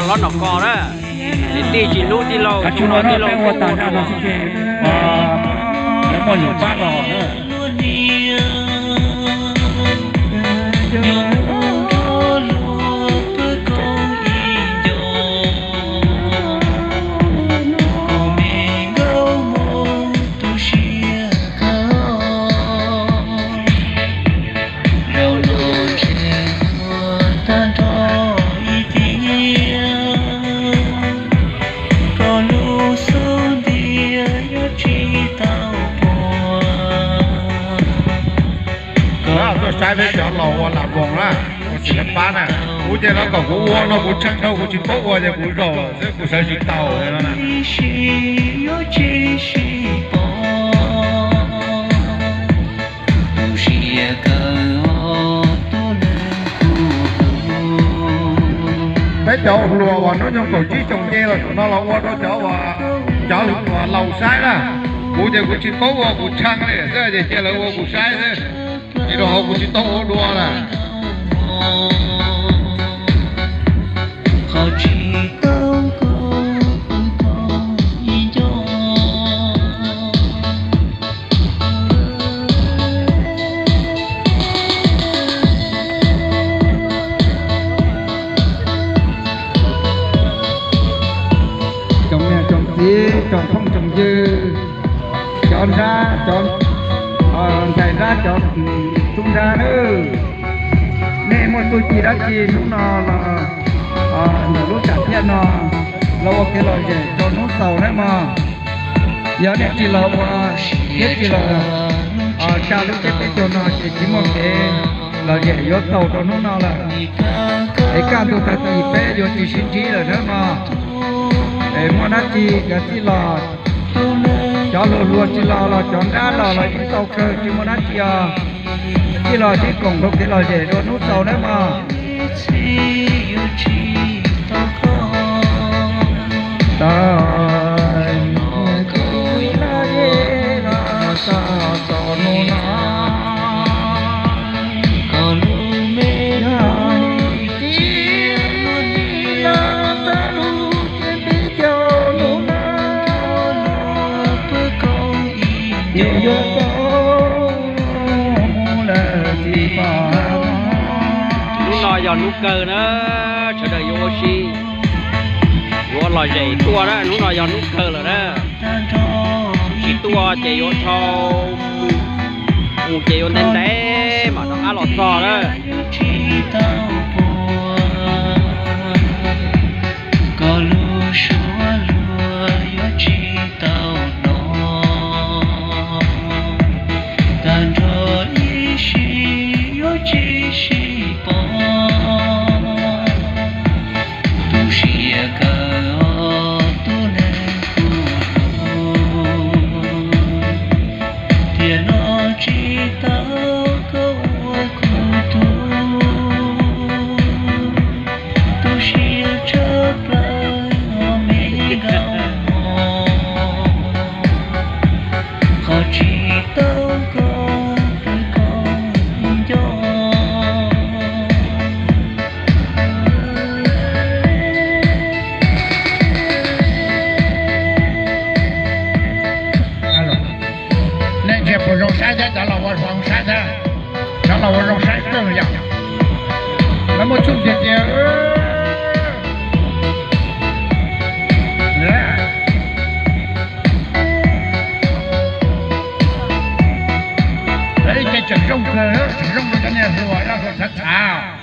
Hlob Nom Kos na, niam tij tsis hlub tij laug, tij laug ua tag no xwb ces lawv muaj lwm pab los na. Tuaj saib peb cov laus ua lam voos na, ua tsis lawv pab na. Kuv ces lawv kom kuv ua no kuv tsheej dhau kuv tsis paub ua ces kuv zaum xwb kuv sawv tsis tau no na. Peb cov hluas uas hnub nyoog kaum tsib xyoo nce los no los ua rau cov uas, cov uas laus saib na. Kuv ces kuv tsis paub ua kuv tsheej li xwb ces cia lawv ua kuv saib xwb. Ces rau hauv kuv tsis tau ua dua na. Tsoom niam tsoom txiv, tsoom phooj tsoom ywg, cov nrab, cov ntxhais nrab, cov tub nrab nawb, nej muaj txuj ci dab tsi hnub no los ntawm lub tsam thiaj no los ua kev lom zem rau hnub xaus nawb mog. Yog nej tsis los ua thiab tsis los tsa lub tsiab peb caug no ces tsis muaj kev lom zem yuav tau rau hnub no lawm. Es kaj ntug tag kis peb yuav tsis sib ntsib lawm nawb mog. Es muaj dab tsi kav tsij los, cov hluas hluas tsis los los cov nrab los los yeej tau kawg, tsis muaj dab tsi os. Tij los sib koom rau kev lom zem dua hnub xaus nawb mog. Hnub no yog hnub kawg na, sawv daws yuav ua si, yuav lom zem tuaj na, hnub no yog hnub kawg lawm na. Tsis tuaj ces yuav dhau, mus ces yuav ntev ntev mam rov qab los txog na. Koj lub suab luag yuav tsis tau hnov, tag nrho ib sim yuav tsis sib pom. Tu siab kawg os tus neeg kuv hlub, tiam no tsis tau koj ua kuv tug. Tu siab tshaj plaws os me nkauj hmoob, qhov tsis tau koj pw koj nco. Nej ntsia puas zoo saib thiab, cov laus ua zoo saib thiab, cov laus ua zoo saib kawg yom. Lawv muaj txuj tiag tiag. Lawv ib ce tseem zoo kawg, tseem zoo rau cov niag hluas, cov hluas txhav txhav.